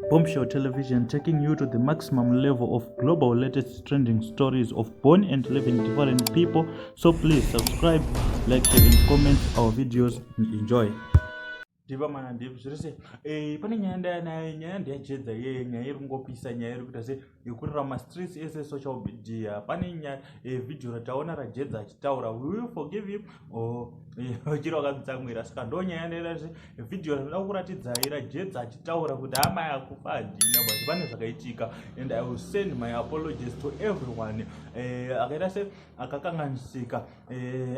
Bombshell Television, taking you to the maximum level of global latest trending stories of born and living different people. So please subscribe, like, share and comment our videos and enjoy. Ndiva mana ndivi zviri sei? Pane nyaya ndayanayo, nyaya ndeyajedza iye, nyaya iri kungopisa, nyaya iri kuita sei, yekurira mastreets ese social media. Pane nyaya, video rataona raJedza achitaura, "Will you forgive him?" Or vachiri vakatsamwira. Saka ndo nyaya ndayanayo, video randinoda kuratidzai raJedza achitaura kuti hama yakufa handina, but pane zvakaitika and I will send my apologies to everyone akaita se akakanganisika,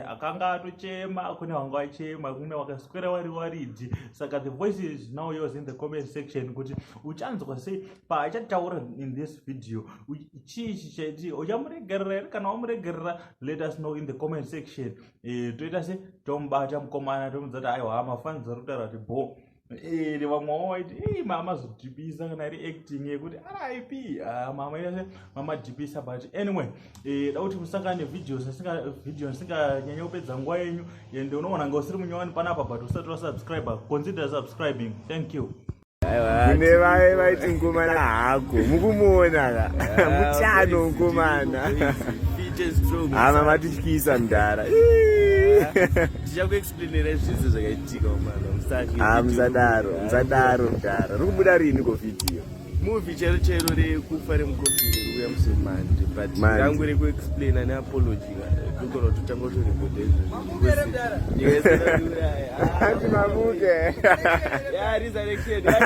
akanga atochema. Kune vanga vachema, kune vakaswera vari waridzi. Saka the voice is now yours in the comment section, kuti uchanzwa sei paachataura in this video. Chii chichaitika? Uchamuregerera here? Kana wamuregerera, let us know in the comment section. Toita se tomubata mukomana, tomudza kuti aiwa, mafans ari kutaura kuti bo vamwewo vaiti ei, mamazodhipisa kana iri acting yekuti RIP. Ah, mama ita se mamadhipisa. But anyway, da kuti musangane videos video ndisinganyanya kupedza nguva yenyu, ende unoona nga usiri munyowani panapa but usati wasubscribe, consider subscribing. Thank you. Kune vaye vaiti mukomana hako, mukumuona ka muchano mukomana hama matityisa mudhara. Ndichakuexplainera zvese zvakaitika mwana. Ah, musadaro, musadaro mudhara. Ri kubuda rini ko video? Movie chairo chairo rekufa remucoffin rikuya musi Monday, but Monday. Rangu rekuexplaina neapology togona kutotanga kutorekodha izvozvo. Ati mamuke. Resurrection.